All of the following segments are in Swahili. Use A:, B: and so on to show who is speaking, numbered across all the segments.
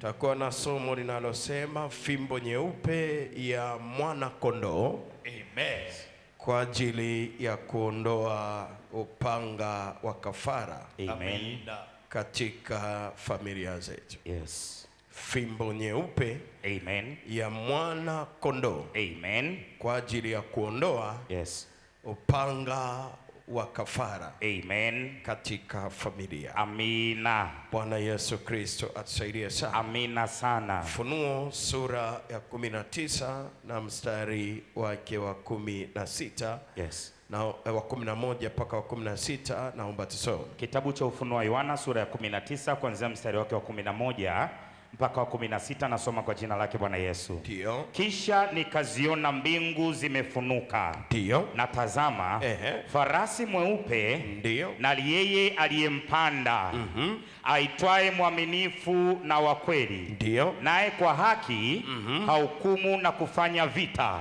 A: Tutakuwa na somo linalosema fimbo nyeupe ya mwana kondoo
B: Amen.
A: Kwa ajili ya kuondoa upanga wa kafara
C: Amen.
B: Amina.
A: Katika familia zetu. Fimbo nyeupe
C: Amen.
A: Ya mwana kondoo
C: Amen.
A: Kwa ajili ya kuondoa upanga wa kafara
C: Amen.
A: Katika familia.
C: Amina.
A: Bwana Yesu Kristo atusaidie sana.
C: Amina sana.
A: Funuo sura ya 19 na mstari wake wa 16 na wa 11 mpaka wa 16, naomba tusome.
C: Kitabu cha Ufunuo wa Yohana sura ya 19 kuanzia mstari wake wa 11 mpaka wa 16, nasoma kwa jina lake Bwana Yesu.
A: Ndio.
C: Kisha nikaziona mbingu zimefunuka. Na tazama, farasi mweupe na yeye aliyempanda aitwaye Mwaminifu na wa Kweli, naye kwa haki hahukumu na kufanya vita.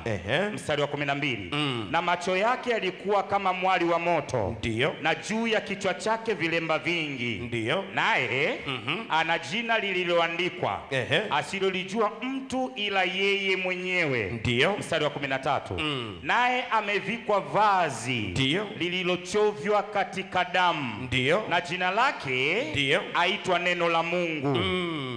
C: Mstari wa 12. Na macho yake yalikuwa kama mwali wa moto, na juu ya kichwa chake vilemba vingi. Naye ana jina lililoandikwa asilolijua mtu ila yeye mwenyewe. Mstari wa 13. Naye amevikwa vazi lililochovywa katika damu, na jina lake aitwa Neno la Mungu.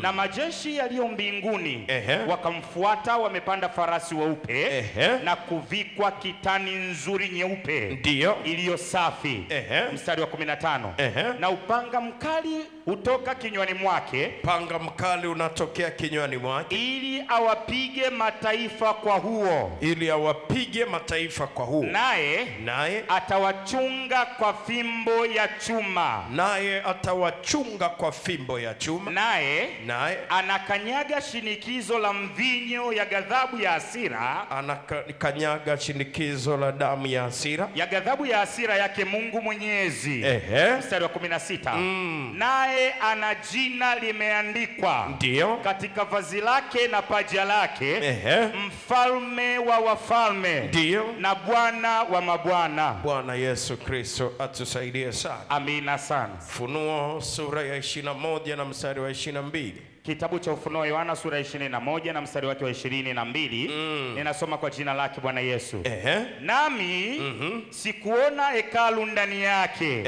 C: Na majeshi yaliyo mbinguni wakamfuata wamepanda farasi weupe na kuvikwa kitani nzuri nyeupe iliyo safi. Mstari wa 15. Na upanga mkali hutoka kinywani mwake
A: Panga mkali unatokea kinywani mwake
C: ili awapige mataifa kwa huo,
A: ili awapige mataifa kwa huo,
C: naye
A: naye
C: atawachunga kwa fimbo ya chuma,
A: naye atawachunga kwa fimbo ya chuma,
C: naye
A: naye
C: anakanyaga shinikizo la mvinyo ya ghadhabu ya hasira
A: anakanyaga shinikizo la damu ya hasira
C: ya ghadhabu ya hasira yake Mungu Mwenyezi. Mstari wa 16. Naye ana jina limeandikwa katika vazi lake na paja lake, Mfalme wa wafalme na Bwana wa mabwana.
A: Bwana Yesu Kristo atusaidie sana.
C: Amina sana.
A: Funuo sura ya 21 na mstari wa 22.
C: Kitabu cha Ufunuo Yohana sura ya 21 na mstari wake wa 22, ninasoma kwa jina lake Bwana Yesu. Nami sikuona hekalu ndani yake,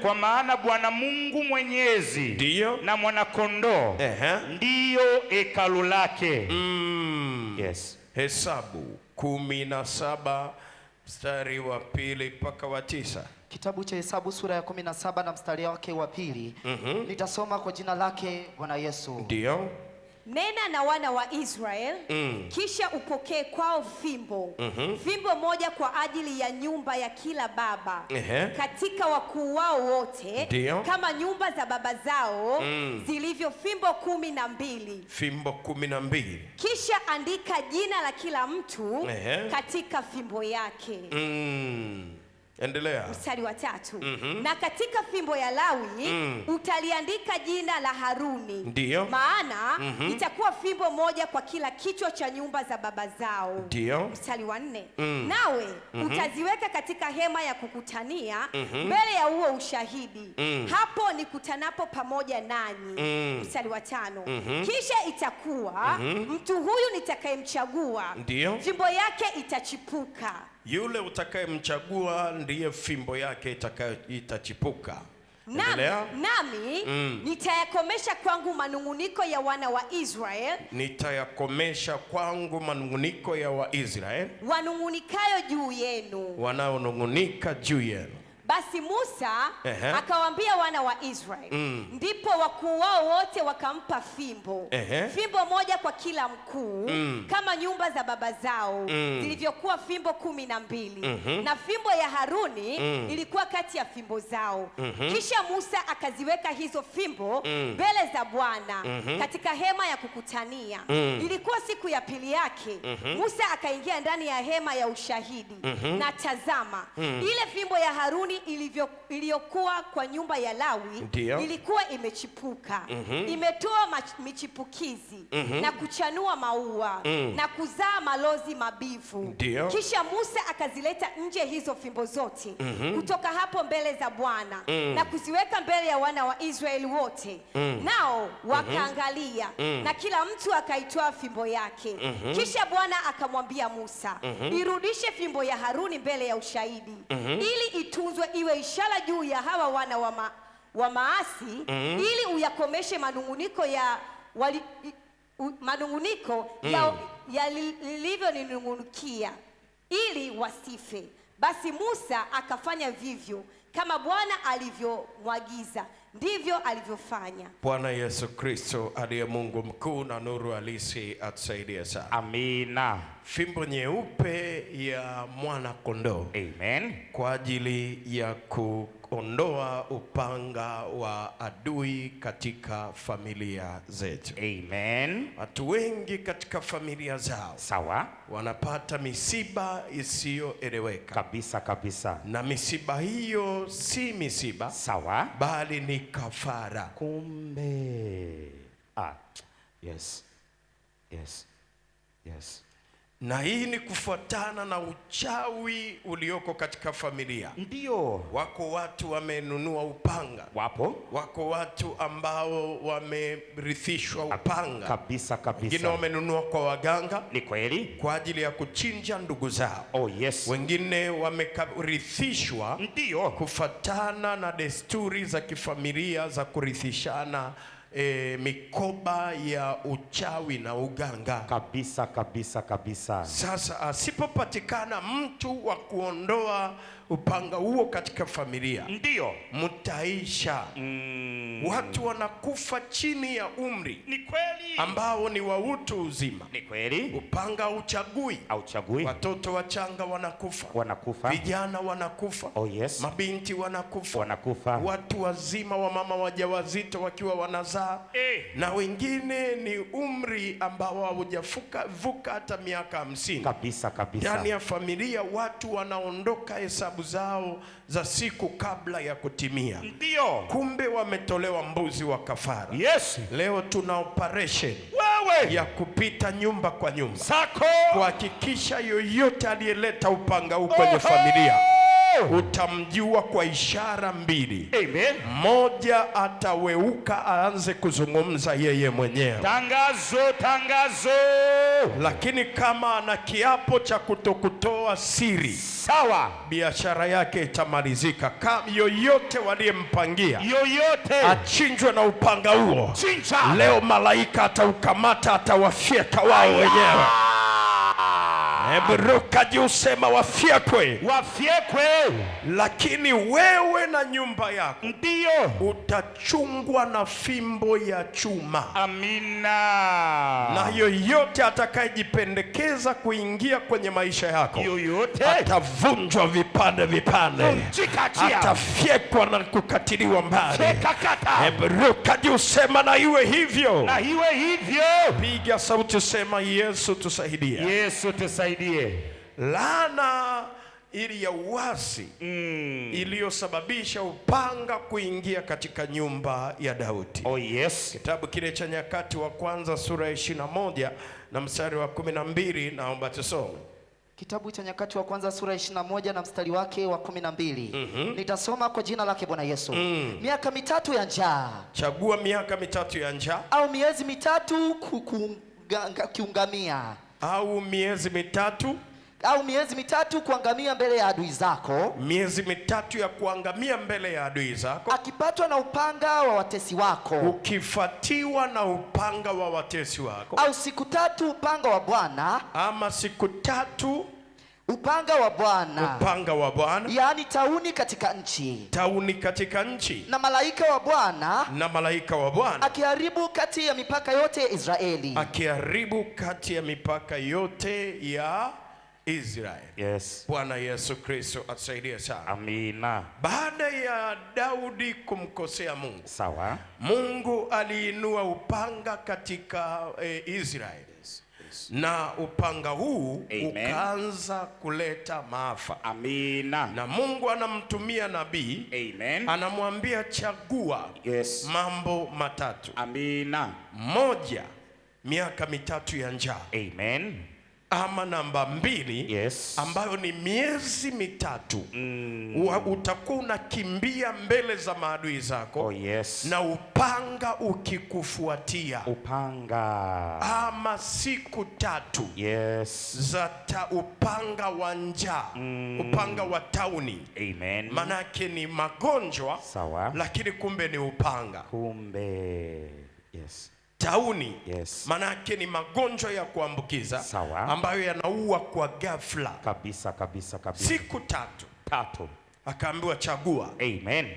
C: kwa maana Bwana Mungu Mwenyezi na Mwanakondoo ndiyo hekalu lake. Yes.
A: Hesabu 17 mstari wa pili mpaka wa tisa.
D: Kitabu cha Hesabu sura ya 17 na mstari wake wa pili. Nitasoma kwa jina lake Bwana Yesu.
A: Ndio.
E: Nena na wana wa Israel, kisha upokee kwao fimbo, fimbo moja kwa ajili ya nyumba ya kila baba katika wakuu wao wote, kama nyumba za baba zao zilivyo, fimbo 12.
A: Fimbo 12.
E: Kisha andika jina la kila mtu katika fimbo yake.
A: Endelea.
E: Mstari wa tatu. Na katika fimbo ya Lawi utaliandika jina la Haruni, maana itakuwa fimbo moja kwa kila kichwa cha nyumba za baba zao. Mstari wa nne. Nawe utaziweka katika hema ya kukutania mbele ya huo ushahidi, hapo nikutanapo pamoja nanyi. Mstari wa tano. Kisha itakuwa mtu huyu nitakayemchagua, fimbo yake itachipuka.
A: Yule utakayemchagua ndiye fimbo yake itakayo itachipuka.
E: Nami,
A: Endelea.
E: nami nitayakomesha kwangu manung'uniko ya wana wa Israel
A: Nitayakomesha kwangu manung'uniko ya Waisraeli
E: wanung'unikayo juu yenu.
A: Wanaonung'unika juu yenu.
E: Basi Musa akawaambia wana wa Israeli, ndipo wakuu wao wote wakampa fimbo, fimbo moja kwa kila mkuu, kama nyumba za baba zao zilivyokuwa, fimbo 12, na fimbo ya Haruni ilikuwa kati ya fimbo zao. Kisha Musa akaziweka hizo fimbo mbele za Bwana katika hema ya kukutania. Ilikuwa siku ya pili yake, Musa akaingia ndani ya hema ya ushahidi, na tazama, ile fimbo ya Haruni Haruni iliyokuwa kwa nyumba ya Lawi ilikuwa imechipuka, imetoa michipukizi na kuchanua maua na kuzaa malozi mabivu. Kisha Musa akazileta nje hizo fimbo zote kutoka hapo mbele za Bwana na kuziweka mbele ya wana wa Israeli wote, nao wakaangalia, na kila mtu akaitoa fimbo yake. Kisha Bwana akamwambia Musa, irudishe fimbo ya Haruni mbele ya ushahidi, ili itunzwe iwe ishara juu ya hawa wana wa maasi, ili uyakomeshe manunguniko ya manunguniko ya lilivyonunugunikia, ili wasife. Basi Musa akafanya vivyo kama Bwana alivyomwagiza, ndivyo alivyofanya.
A: Bwana Yesu Kristo aliye Mungu mkuu na nuru halisi atusaidie sana.
C: Amina.
A: Fimbo nyeupe ya mwana kondoo.
C: Amen.
A: Kwa ajili ya kuondoa upanga wa adui katika familia zetu.
C: Amen.
A: Watu wengi katika familia zao,
C: sawa,
A: wanapata misiba isiyoeleweka.
C: Kabisa kabisa.
A: Na misiba hiyo si misiba,
C: sawa,
A: bali ni kafara.
C: Kumbe. Yes. Yes. Yes.
A: Na hii ni kufuatana na uchawi ulioko katika familia.
C: Ndio.
A: Wako watu wamenunua upanga.
C: Wapo.
A: Wako watu ambao wamerithishwa upanga.
C: Kabisa kabisa.
A: Wengine wamenunua kwa waganga.
C: Ni kweli.
A: Kwa ajili ya kuchinja ndugu zao.
C: Oh yes.
A: Wengine wamerithishwa.
C: Ndio.
A: Kufuatana na desturi za kifamilia za kurithishana mikoba ya uchawi na uganga.
C: Kabisa kabisa kabisa.
A: Sasa asipopatikana mtu wa kuondoa upanga huo katika familia,
C: ndio
A: mtaisha. Watu wanakufa chini ya umri.
C: Ni kweli.
A: Ambao ni wa utu uzima.
C: Ni kweli.
A: Upanga hauchagui.
C: Hauchagui.
A: Watoto wachanga wanakufa.
C: Wanakufa.
A: Vijana wanakufa.
C: Oh yes.
A: Mabinti wanakufa.
C: Wanakufa.
A: Watu wazima, wa mama wajawazito wakiwa wanazaa. Na wengine ni umri ambao haujavuka hata miaka 50.
C: Kabisa kabisa.
A: Ndani ya familia watu wanaondoka hesabu zao za siku kabla ya kutimia.
C: Ndio.
A: Kumbe wametolewa mbuzi wa kafara.
C: Yes.
A: Leo tuna operation
C: wewe
A: ya kupita nyumba kwa nyumba,
C: sako,
A: kuhakikisha yoyote aliyeleta upanga huu kwenye familia utamjua kwa ishara mbili.
C: Amen.
A: Moja, ataweuka aanze kuzungumza yeye mwenyewe.
C: Tangazo, tangazo.
A: Lakini kama ana kiapo cha kutokutoa siri,
C: sawa,
A: biashara yake itamalizika. Kama yoyote waliyempangia,
C: yoyote
A: achinjwe na upanga huo.
C: Chinja.
A: Leo malaika ataukamata, atawafyeka wao wenyewe. Hebu ruka juu, sema wafyekwe.
C: Wafyekwe.
A: Lakini wewe na nyumba yako
C: ndio
A: utachungwa na fimbo ya chuma.
C: Amina.
A: Na yoyote atakayejipendekeza kuingia kwenye maisha yako,
C: yoyote
A: atavunjwa vipande vipande, atafyekwa na kukatiliwa mbali. Hebu ruka juu, sema na iwe hivyo.
C: Na iwe hivyo.
A: Piga sauti, sema Yesu tusaidie.
C: Yesu tusaidie.
A: Laana ili ya uasi iliyosababisha upanga kuingia katika nyumba ya Daudi.
C: Oh yes.
A: Kitabu kile cha Nyakati wa Kwanza sura ya 21 na mstari wa 12, naomba tusome.
D: Kitabu cha Nyakati wa Kwanza sura 21 na mstari wake wa 12. Nitasoma kwa jina lake Bwana Yesu. Miaka mitatu ya njaa.
A: Chagua miaka mitatu ya njaa.
D: Au miezi mitatu kuungamia.
A: Au miezi mitatu.
D: Au miezi mitatu kuangamia mbele ya adui zako.
A: Miezi mitatu ya kuangamia mbele ya adui zako.
D: Akipatwa na upanga wa watesi wako.
A: Ukifuatiwa na upanga wa watesi wako.
D: Au siku tatu upanga wa Bwana.
A: Ama siku tatu
D: upanga wa Bwana.
A: Upanga wa Bwana.
D: Yaani tauni katika nchi.
A: Tauni katika nchi.
D: Na malaika wa Bwana.
A: Na malaika wa Bwana.
D: Akiharibu kati ya mipaka yote ya Israeli.
A: Akiharibu kati ya mipaka yote ya Israeli.
C: Yes.
A: Bwana Yesu Kristo atusaidie sana.
C: Amina.
A: Baada ya Daudi kumkosea Mungu,
C: sawa,
A: Mungu aliinua upanga katika Israeli.
C: Yes. Yes.
A: Na upanga huu
C: Amen.
A: Ukaanza kuleta maafa.
C: Amina.
A: Na Mungu anamtumia nabii.
C: Amen.
A: Anamwambia chagua
C: Yes.
A: mambo matatu.
C: Amina.
A: Moja, miaka mitatu ya njaa.
C: Amen.
A: Ama namba 2,
C: Yes.
A: ambayo ni miezi mitatu. Utakuwa unakimbia mbele za maadui zako.
C: Oh, yes.
A: Na upanga ukikufuatia.
C: Upanga.
A: Ama siku 3.
C: Yes.
A: Za upanga wa njaa. Upanga wa tauni.
C: Amen.
A: Manake ni magonjwa.
C: Sawa.
A: Lakini kumbe ni upanga.
C: Kumbe. Yes.
A: Tauni.
C: Yes.
A: Manake ni magonjwa ya kuambukiza.
C: Sawa.
A: Ambayo yanaua kwa ghafla.
C: Kabisa kabisa kabisa.
A: Siku 3.
C: 3.
A: Akaambiwa chagua.
C: Amen.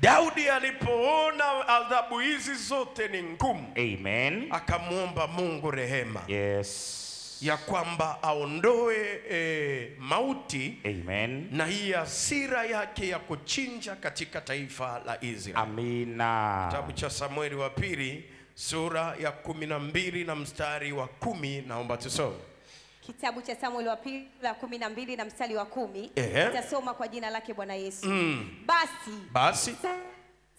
A: Daudi alipoona adhabu hizi zote ni ngumu,
C: Amen.
A: akamuomba Mungu rehema.
C: Yes.
A: Ya kwamba aondoe mauti.
C: Amen.
A: Na hii hasira yake ya kuchinja katika taifa la Israeli.
C: Amina.
A: Kitabu cha Samueli wa pili sura ya 12 na mstari wa 10, naomba tusome.
E: Kitabu cha Samueli wa pili la 12 na mstari wa 10. Nitasoma kwa jina lake Bwana Yesu. Basi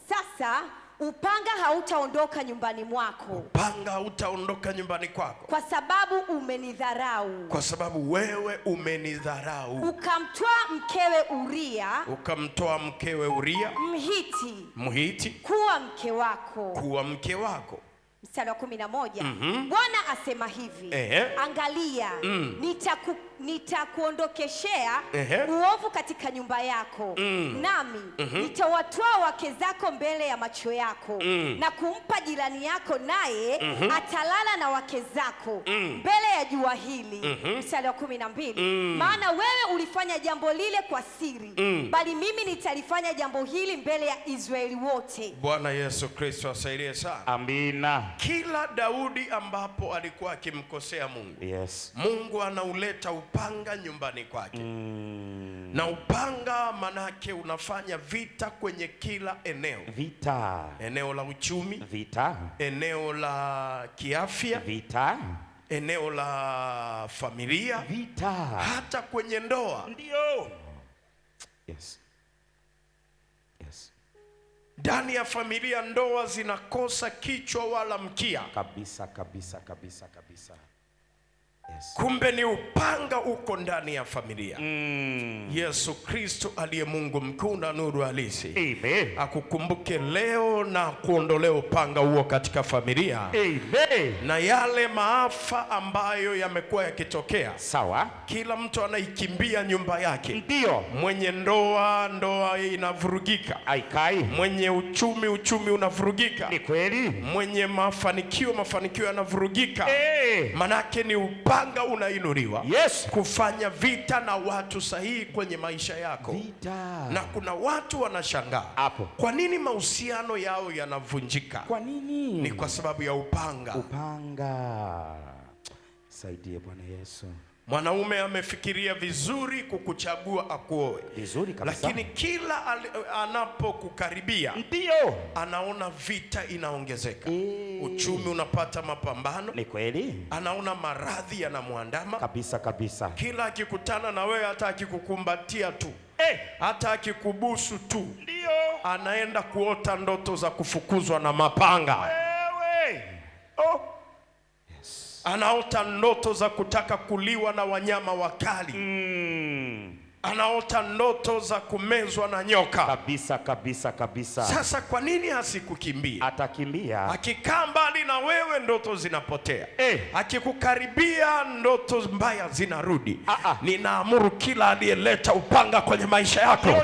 E: sasa upanga hautaondoka nyumbani mwako.
A: Upanga hautaondoka nyumbani kwako.
E: Kwa sababu umenidharau.
A: Kwa sababu wewe umenidharau.
E: Ukamtoa mkewe Uria.
A: Ukamtoa mkewe Uria.
E: Mhiti.
A: Mhiti.
E: Kuwa mke wako.
A: Kuwa mke wako.
E: Mstari wa 11. Bwana asema hivi. Angalia, nitakuondokeshea uovu katika nyumba yako. Nami nitawatoa wake zako mbele ya macho yako na kumpa jirani yako, naye atalala na wake zako mbele ya jua hili. Mstari wa 12. Maana wewe ulifanya jambo lile kwa siri, bali mimi nitalifanya jambo hili mbele ya Israeli wote.
A: Bwana Yesu Kristo asaidie sana.
C: Amina.
A: Kila Daudi ambapo alikuwa akimkosea Mungu,
C: yes,
A: Mungu anauleta upanga nyumbani kwake. Na upanga manake unafanya vita kwenye kila eneo.
C: Vita.
A: Eneo la uchumi,
C: vita.
A: Eneo la kiafya,
C: vita.
A: Eneo la familia,
C: vita.
A: Hata kwenye ndoa.
C: Ndio. Yes. Yes.
A: Ndani ya familia ndoa zinakosa kichwa wala mkia.
C: Kabisa kabisa kabisa kabisa. Yes.
A: Kumbe ni upanga uko ndani ya familia. Yesu Kristo aliye Mungu mkuu na nuru halisi,
C: Amen,
A: akukumbuke leo na kuondolea upanga huo katika familia.
C: Amen.
A: Na yale maafa ambayo yamekuwa yakitokea.
C: Sawa.
A: Kila mtu anaikimbia nyumba yake.
C: Ndio.
A: Mwenye ndoa, ndoa inavurugika.
C: Aikai.
A: Mwenye uchumi, uchumi unavurugika.
C: Ni kweli.
A: Mwenye mafanikio, mafanikio yanavurugika.
C: Hey.
A: Manake ni upanga unainuliwa.
C: Yes.
A: Kufanya vita na watu sahihi kwenye maisha yako.
C: Vita.
A: Na kuna watu wanashangaa
C: hapo,
A: kwa nini mahusiano yao yanavunjika?
C: Kwa nini?
A: Ni kwa sababu ya upanga.
C: Upanga. Saidie Bwana Yesu.
A: Mwanaume amefikiria vizuri kukuchagua akuoe.
C: Vizuri kabisa.
A: Lakini kila anapokukaribia,
C: ndio,
A: anaona vita inaongezeka. Uchumi unapata mapambano.
C: Ni kweli.
A: Anaona maradhi yanamwandama.
C: Kabisa kabisa.
A: Kila akikutana na wewe, hata akikukumbatia tu, hata akikubusu tu,
C: ndio,
A: anaenda kuota ndoto za kufukuzwa na mapanga.
C: Wewe. Oh.
A: Anaota ndoto za kutaka kuliwa na wanyama wakali. Anaota ndoto za kumezwa na nyoka.
C: Kabisa kabisa kabisa.
A: Sasa kwa nini asikukimbie?
C: Atakimbia.
A: Akikaa mbali na wewe ndoto zinapotea. Akikukaribia ndoto mbaya zinarudi. Ninaamuru kila aliyeleta upanga kwenye maisha yako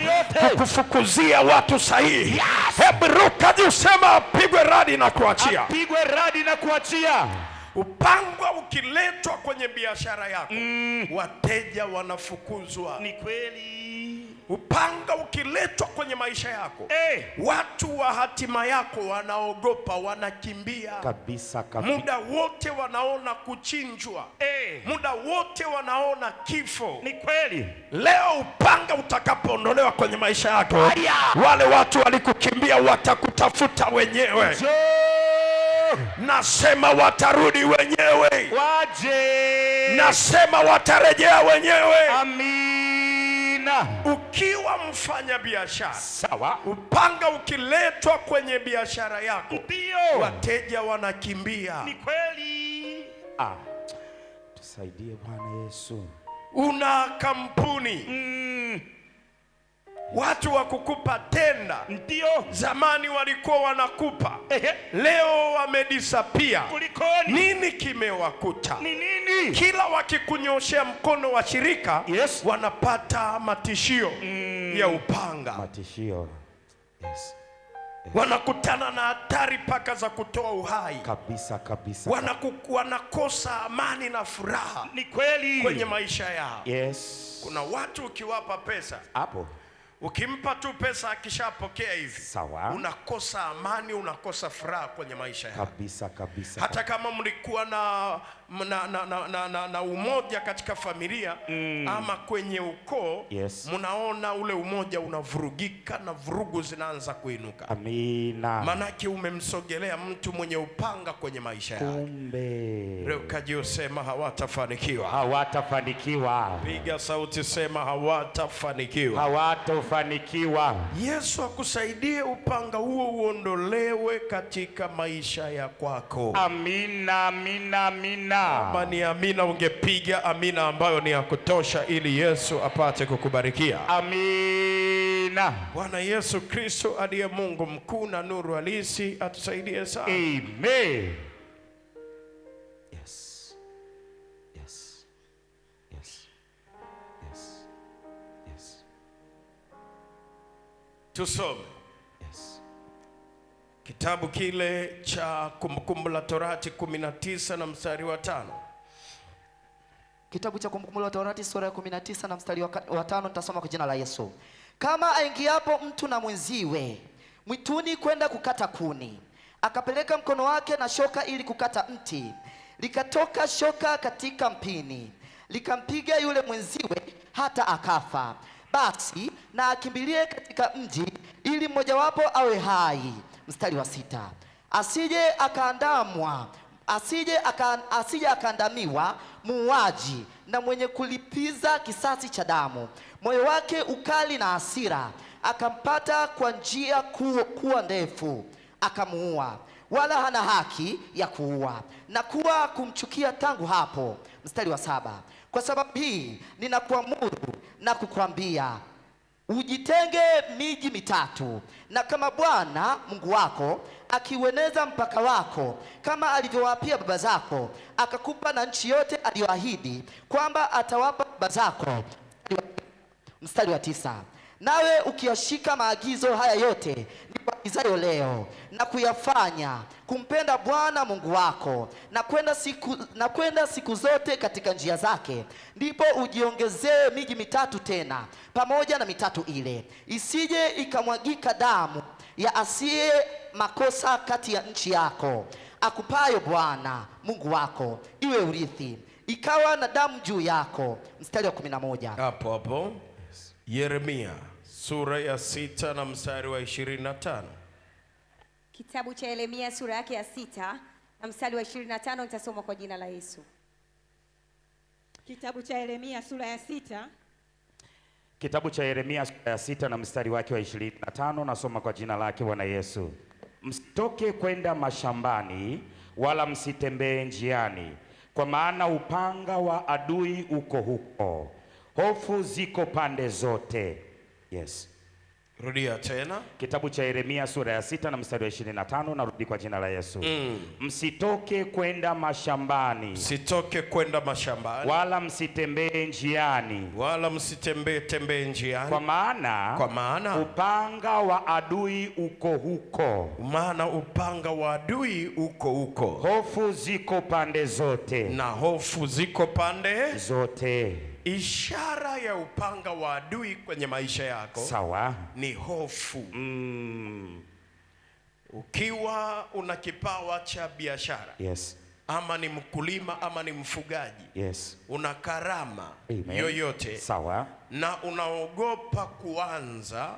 A: kukufukuzia watu sahihi.
C: Yes.
A: Hebu ruka juu, sema apigwe radi na kuachia.
C: Apigwe radi na kuachia.
A: Upanga ukiletwa kwenye biashara yako, wateja wanafukuzwa.
C: Ni kweli.
A: Upanga ukiletwa kwenye maisha yako, watu wa hatima yako wanaogopa, wanakimbia
C: kabisa kabisa.
A: Muda wote wanaona kuchinjwa, muda wote wanaona kifo.
C: Ni kweli.
A: Leo upanga utakapoondolewa kwenye maisha yako, wale watu walikukimbia watakutafuta wenyewe. Nasema watarudi wenyewe.
C: Waje.
A: Nasema watarejea wenyewe.
C: Amina.
A: Ukiwa mfanya biashara,
C: sawa,
A: upanga ukiletwa kwenye biashara yako,
C: ndio
A: wateja wanakimbia.
C: Ni kweli. Tusaidie Bwana Yesu.
A: Una kampuni, watu wa kukupa tenda,
C: ndio
A: zamani walikuwa wanakupa, leo wamedisappear.
C: Kulikoni?
A: Nini kimewakuta?
C: Ni nini?
A: Kila wakikunyoshea mkono wa shirika,
C: yes,
A: wanapata matishio ya upanga.
C: Matishio. Yes.
A: Wanakutana na hatari paka za kutoa uhai.
C: Kabisa kabisa.
A: Wanakosa amani na furaha.
C: Ni kweli.
A: Kwenye maisha yao.
C: Yes.
A: Kuna watu ukiwapa pesa
C: hapo,
A: ukimpa tu pesa akishapokea hivi,
C: sawa,
A: unakosa amani, unakosa furaha kwenye maisha yako.
C: Kabisa kabisa.
A: Hata kama mlikuwa na umoja katika familia, ama kwenye ukoo,
C: yes,
A: mnaona ule umoja unavurugika na vurugu zinaanza kuinuka.
C: Amina.
A: Manake umemsogelea mtu mwenye upanga kwenye maisha yake.
C: Kumbe.
A: Leo kaji usema hawatafanikiwa.
C: Hawatafanikiwa.
A: Piga sauti sema hawatafanikiwa.
C: Hawatafanikiwa.
A: Yesu akusaidie upanga huo uondolewe katika maisha ya kwako.
C: Amina, amina, amina.
A: Kama ni amina ungepiga amina ambayo ni ya kutosha ili Yesu apate kukubarikia.
C: Amina.
A: Bwana Yesu Kristo aliye Mungu mkuu na nuru halisi atusaidie sana.
C: Amen. Yes. Yes. Yes. Yes. Yes.
A: Tusome.
C: Yes.
A: Kitabu kile cha Kumbukumbu la Torati 19 na mstari wa 5.
D: Kitabu cha Kumbukumbu la Torati sura ya 19 na mstari wa 5, nitasoma kwa jina la Yesu. Kama aingiapo mtu na mwenziwe mwituni kwenda kukata kuni, akapeleka mkono wake na shoka ili kukata mti, likatoka shoka katika mpini, likampiga yule mwenziwe hata akafa, basi na akimbilie katika mji ili mmojawapo awe hai. Mstari wa 6. Asije akaandamwa, asije akaandamiwa muuaji na mwenye kulipiza kisasi cha damu, moyo wake ukali na hasira, akampata kwa njia kuwa ndefu, akamuua, wala hana haki ya kuua, na kuwa kumchukia tangu hapo. Mstari wa 7. Kwa sababu hii ninakuamuru na kukuambia, ujitenge miji mitatu, na kama Bwana Mungu wako akiueneza mpaka wako kama alivyowapia baba zako, akakupa na nchi yote aliyoahidi kwamba atawapa baba zako. Mstari wa 9. Nawe ukiyashika maagizo haya yote nikuagizayo leo na kuyafanya, kumpenda Bwana Mungu wako na kwenda siku zote katika njia zake, ndipo ujiongezee miji mitatu tena pamoja na mitatu ile, isije ikamwagika damu ya asiye makosa kati ya nchi yako akupayo Bwana Mungu wako iwe urithi, ikawa na damu juu yako. Mstari wa 11.
A: Hapo hapo Yeremia sura ya 6 na mstari wa 25.
E: Kitabu cha Yeremia sura yake ya 6 na mstari wa 25, nitasoma kwa jina la Yesu.
B: Kitabu cha Yeremia sura ya 6.
C: Kitabu cha Yeremia sura ya 6 na mstari wake wa 25, nasoma kwa jina lake Bwana Yesu. Msitoke kwenda mashambani wala msitembee njiani, kwa maana upanga wa adui uko huko, hofu ziko pande zote. Yes.
A: Rudia tena.
C: Kitabu cha Yeremia sura ya 6 na mstari wa 25, narudi kwa jina la Yesu. Msitoke kwenda mashambani.
A: Msitoke kwenda mashambani.
C: Wala msitembee njiani.
A: Wala msitembee tembee njiani.
C: Kwa maana upanga wa adui uko huko.
A: Maana upanga wa adui uko huko.
C: Hofu ziko pande zote.
A: Na hofu ziko pande
C: zote.
A: Ishara ya upanga wa adui kwenye maisha yako
C: Sawa.
A: ni hofu. Ukiwa una kipawa cha biashara,
C: Yes.
A: ama ni mkulima ama ni mfugaji,
C: Yes.
A: una karama
C: Amen.
A: yoyote,
C: Sawa.
A: na unaogopa kuanza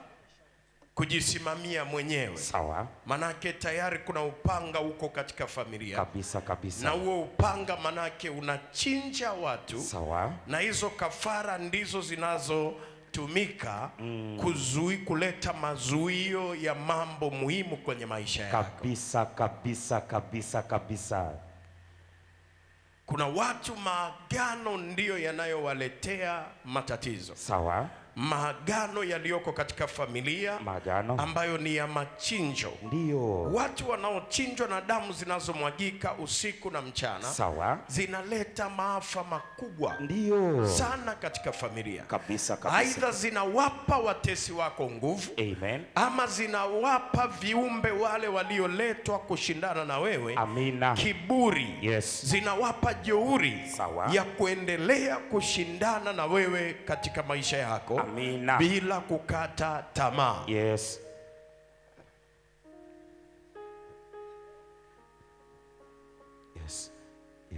A: kujisimamia mwenyewe,
C: Sawa.
A: manake tayari kuna upanga uko katika familia
C: Kabisa kabisa.
A: na huo upanga manake unachinja watu.
C: Sawa.
A: Na hizo kafara ndizo zinazotumika kuleta mazuio ya mambo muhimu kwenye maisha yako.
C: Kabisa kabisa kabisa kabisa.
A: Kuna watu maagano ndiyo yanayowaletea matatizo.
C: Sawa.
A: Maagano yaliyoko katika familia,
C: Maagano
A: ambayo ni ya machinjo.
C: Ndio.
A: Watu wanaochinjwa na damu zinazomwagika usiku na mchana.
C: Sawa.
A: Zinaleta maafa makubwa
C: Ndio.
A: sana katika familia.
C: Kabisa kabisa.
A: Aidha zinawapa watesi wako nguvu,
C: Amen.
A: ama zinawapa viumbe wale walioletwa kushindana na wewe
C: Amina.
A: kiburi.
C: Yes.
A: Zinawapa jeuri
C: Sawa.
A: ya kuendelea kushindana na wewe katika maisha yako.
C: Amina.
A: Bila kukata tamaa.
C: Yes. Yes.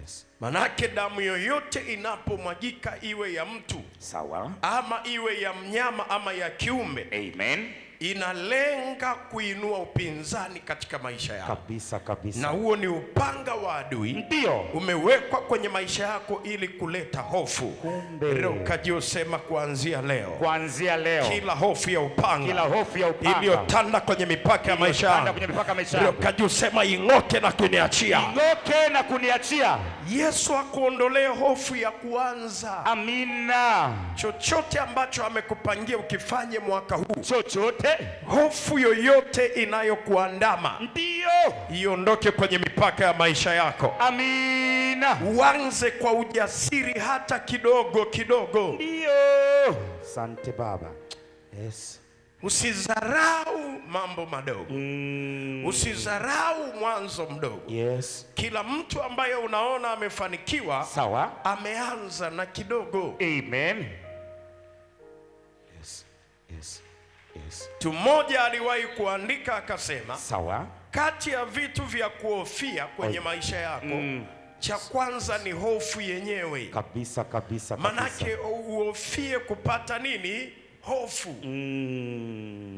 C: Yes.
A: Manake damu yoyote inapomwagika, iwe ya mtu
C: Sawa.
A: ama iwe ya mnyama ama ya kiumbe,
C: Amen.
A: inalenga kuinua upinzani katika maisha yako.
C: Kabisa kabisa.
A: Na huo ni upanga wa adui.
C: Ndio.
A: Umewekwa kwenye maisha yako ili kuleta hofu.
C: Kumbe.
A: Rokaji sema kuanzia leo.
C: Kuanzia leo.
A: Kila hofu ya upanga.
C: Kila hofu ya upanga.
A: Iliyotanda kwenye mipaka ya maisha
C: Iliyotanda
A: yangu.
C: kwenye mipaka ya maisha yangu.
A: Rokaji sema ing'oke na kuniachia.
C: Ing'oke na kuniachia.
A: Yesu akuondolee hofu ya kuanza.
C: Amina.
A: Chochote ambacho amekupangia ukifanye mwaka huu.
C: Chochote.
A: Hofu yoyote inayokuandama
C: Ndio.
A: iondoke kwenye mipaka ya maisha yako.
C: Amina.
A: Uanze kwa ujasiri hata kidogo kidogo.
C: Ndio. Asante Baba. Yes.
A: Usidharau mambo madogo. Usidharau mwanzo mdogo.
C: Yes.
A: Kila mtu ambaye unaona amefanikiwa,
C: Sawa.
A: ameanza na kidogo.
C: Amen. Yes. Yes. Yes.
A: Mtu mmoja aliwahi kuandika akasema,
C: Sawa.
A: kati ya vitu vya kuhofia kwenye maisha yako, cha kwanza ni hofu yenyewe.
C: Kabisa kabisa kabisa.
A: Manake uhofie kupata nini? Hofu.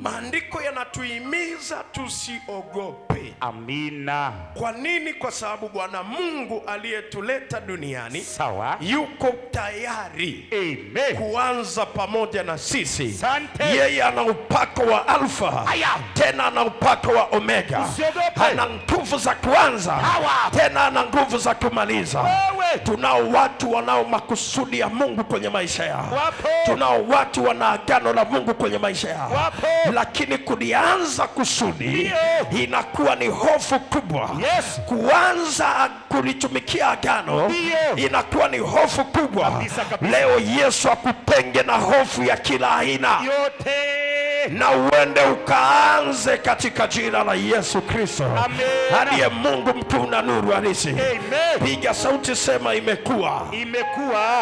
A: Maandiko yanatuhimiza tusiogope.
C: Amina.
A: Kwa nini? Kwa sababu Bwana Mungu aliyetuleta duniani
C: Sawa.
A: yuko tayari
C: Amen.
A: kuanza pamoja na sisi.
C: Asante.
A: Yeye ana upako wa Alfa,
C: Aya.
A: tena ana upako wa Omega.
C: Usiogope.
A: Ana nguvu za kuanza,
C: Hawa.
A: tena ana nguvu za kumaliza.
C: Wewe.
A: Tunao watu wanao makusudi ya Mungu kwenye maisha yao.
C: Wapo.
A: Tunao watu wana agano la Mungu kwenye maisha yao.
C: Wapo.
A: Lakini kulianza kusudi
C: Ndio.
A: inakuwa ni hofu kubwa.
C: Yes.
A: Kuanza kulitumikia agano
C: Ndio.
A: inakuwa ni hofu kubwa.
C: Kabisa, kabisa.
A: Leo Yesu akutenge na hofu ya kila aina
C: Yote.
A: na uende ukaanze katika jina la Yesu Kristo
C: Amen.
A: aliye Mungu mkuu na nuru halisi.
C: Amen.
A: Piga sauti, sema imekuwa.
C: Imekuwa.